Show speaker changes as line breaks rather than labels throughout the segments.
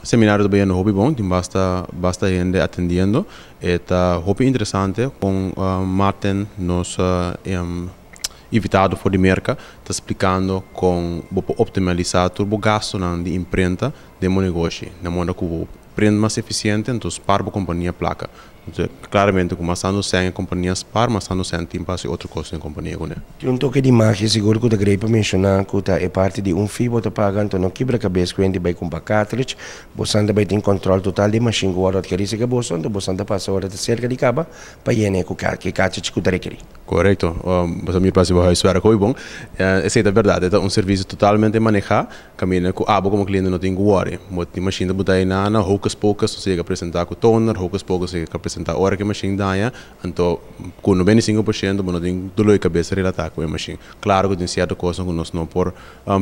Seminario ta bayendo hopi bon, tin basta basta hende atendiendo. E ta hopi interesante con Martin, nos invitado for di Merca, ta splicando con bo por optimalisa tur bo gastonan di imprenta den bo negoshi. Na moda cu bo print mas eficiente, anto spaar bo compania placa. Entonces, claramente cu mas tanto cen e compania spaar, mas tanto cen tin pa haci otro cos den compania cune.
Tin un toke di magia sigur cu ta grei pa menciona cu ta e parti di un fee bo ta paga, anto no kibra cabes cu hende bay cumpra cartridge, bosan ta bay tin control total di e machine cu worde adkeri cerca boso, anto bosan ta pasa ora ta cerca di caba pa yena cu e cartridge cu ta rekeri.
Corecto, bo sa mira pa haci bo huiswerk hopi bon. Esey ta berdad, e ta un servicio totalmente maneha. Caminda cu abo como cliente no tin cu worry. Bo tin machine ta buta eynan na hocus pocus nos a yega presenta cu toner, hocus pocus a yega presenta ora cu e machine daña, anto cu 95% bo no tin dolor di cabeza relata cu e machine. Claro cu tin cierto cosnan cu nos no por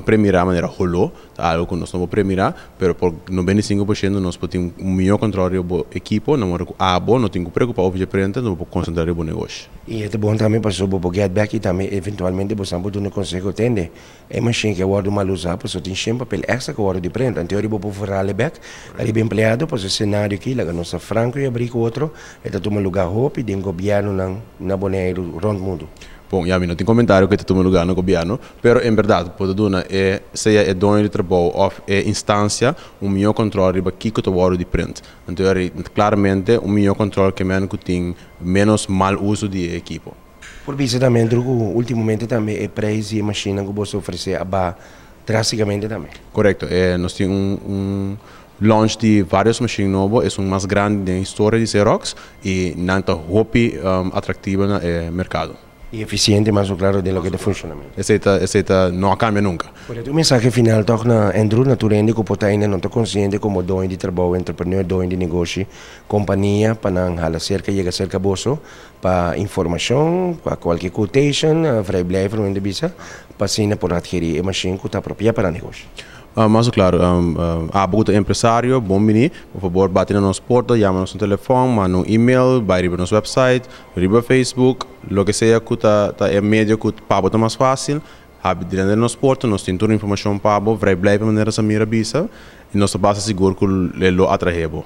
premira manera holo, ta algo cu nos no por premira, pero por 95% nos por tin un miho control riba bo ekipo, na modo cu abo no tin cu preocupa over dje prenta, anto bo por concentra riba bo negoshi.
Y e ta bon tambe pasobra bo por get back y tambe eventualmente bo sa por duna conseho tende. E mashin ke wòrdu mal usá pasobra tin shen papel èkstra ku wòrdu di prenta. Anto riba bo por verhal e bèk riba empleado pasobra e senario aki laga nos ta franko i abrí ku otro. E ta tuma lugá hopi den gobièrnunan na Boneiru rònt mundu.
Bon, ya mi no tin komentario ku e ta tuma lugá na gobièrnu, pero en bèrdat bo ta duna e sea e doño di trabou òf e instansia un mihó kòntròl riba kiko ta wòrdu di prent. Anto klaramente un mihó kòntròl ke men ku tin ménos mal uso di e ekipo.
Por bisa tambe Andrew cu ultimamente tambe e prijs di e machinenan cu boso ofrece a baha drasticamente tambe.
Corecto, e nos tin un launch di varios machine nobo, esun mas grandi den historia di Xerox y nan ta hopi atractivo na e mercado.
Y eficiente mas o claro den loke ta funcionamento.
Esey ta esey ta no a cambia nunca.
Por ta un mensahe final toch na Andrew, na tur hende cu por ta ainda no ta consciente como doño di trabou, entrepreneur, doño di negoshi, compania, pa nan hala cerca, yega cerca boso Pa informashon, pa kualke quotation, vrijblijvend men ta bisa, pa asina por adkerí e mashin ku ta apropiá pa nan negoshi.
Mas klaro, abo ku ta empresario, bon bini, por fabor bati na nos porta, yama nos na telefòn, manda un email, bai riba nos website, riba Facebook, loke sea ku ta ta e medio ku pa bo ta mas fásil, habi drenta den nos porta, nos tin tur informashon pa bo, vrijblijvend manera Samir a bisa, i nos ta basta sigur ku e lo atraé bo.